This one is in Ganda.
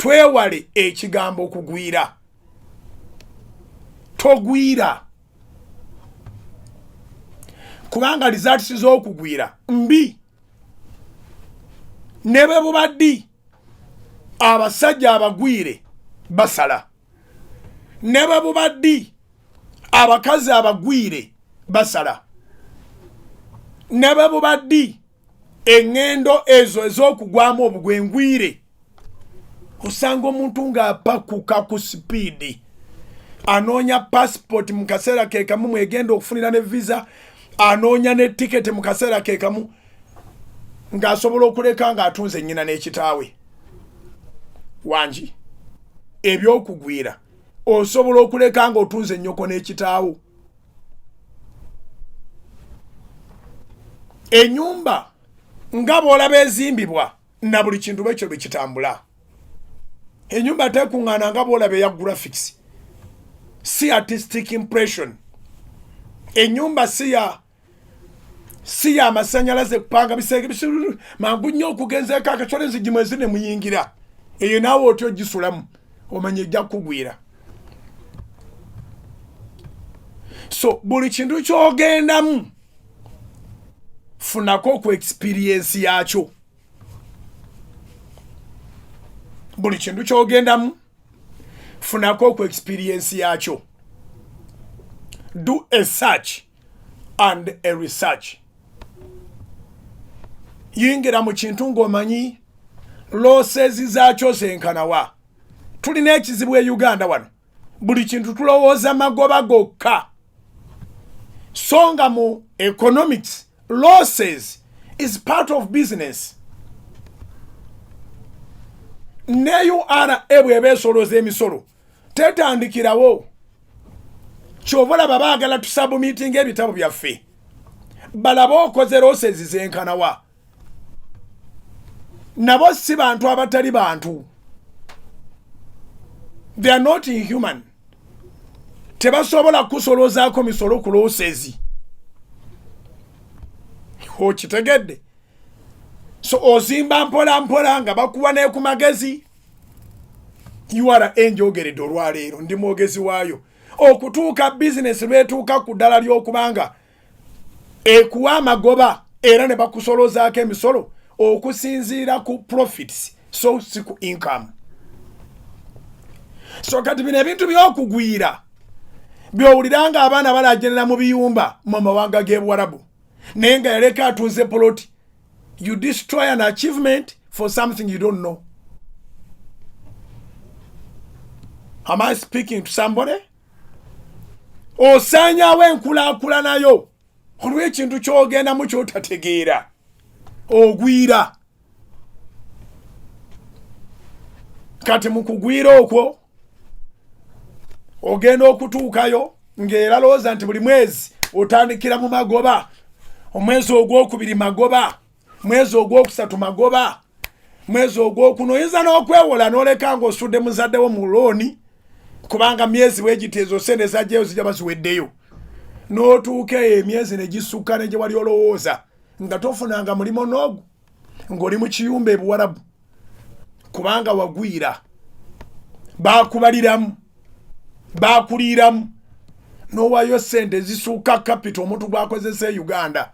Twewale ekigambo okugwira. Togwira, kubanga results z'okugwira mbi. Ne bwe buba ddi, abasajja abagwire basala. Ne bwe buba ddi, abakazi abagwire basala. Ne bwe buba ddi, eŋŋendo ezo ez'okugwamu obugwengwire, osanga omuntu ng'apakuka ku sipiidi, anoonya passport mu kaseera ke kamu mwegenda okufunira ne visa, anoonya ne tiketi mu kaseera ke kamu, ng'asobola okuleka ng'atunze nnyina n'ekitaawe. Wangi ebyokugwira, osobola okuleka ng'otunze ennyoko n'ekitaawo. Enyumba nga bw'olaba ezimbibwa na buli kintu bwekyo bwe kitambula. Enyumba tekuŋŋaana nga bw'olaba eya graphics, si artistic impression. Enyumba si ya amasanyalaze kupanga bisenge mangu nnyo okugenzeeko akasolo, enzigi mwezi ne muyingira eyo, naawe otya ogisulamu, omanya ejja kukugwira. So buli kintu kyogendamu, funako ku experience yakyo. Buli kintu kyogendamu, funako ku experience yakyo. Do a search and a research. Yingira mu kintu ng'omanyi losses zaakyo zenkanawa. Tulina ekizibu e Uganda wano, buli kintu tulowooza magoba gokka, so nga mu economics losses is part of business. Ne URA bw'eba esoloza emisolo, tetandikirawo. Kyova olaba baagala tusubmittinga ebitabo byaffe, balabe okoze losses zenkanawa. Nabo si bantu abatali bantu, they are not inhuman. Tebasobola kusolozaako misolo ku losses, okitegedde? So ozimba mpola mpola nga bakuwa ne ku magezi. URA enjogeredde olwaleero, ndi mwogezi waayo, okutuuka bizinesi lwetuuka ku ddala ly'okubanga ekuwa amagoba, era ne bakusolozaako emisolo okusinziira ku profits, so si ku income. So kati bino ebintu by'okugwira by'owulira nga abaana balajenera mu biyumba mu mawanga g'ebuwarabu, naye nga yaleka atunze poloti. You destroy an achievement for something you don't know. Am I speaking to somebody? Osaanyaawo enkulaakulanayo olw'ekintu ky'ogendamu ky'otategeera. Ogwira. Kati mu kugwira okwo, ogenda okutuukayo ng'era lowooza nti buli mwezi otandikira mu magoba. Omwezi ogwokubiri magoba, mwezi ogwokusatu magoba, mwezi ogwokuna oyinza n'okwewola n'oleka ng'osudde muzaddewo mu looni, kubanga myezi bwegiti ezo sente zajjayo zijja baziweddeyo. N'otuuka eyo, emyezi ne gisukka ne gye wali olowooza, nga tofunanga mulimo n'ogu, ng'oli mu kiyumba ebuwarabu, kubanga wagwira, bakubaliramu, bakuliiramu, n'owaayo sente ezisuuka capital omuntu gwakozesa e Uganda.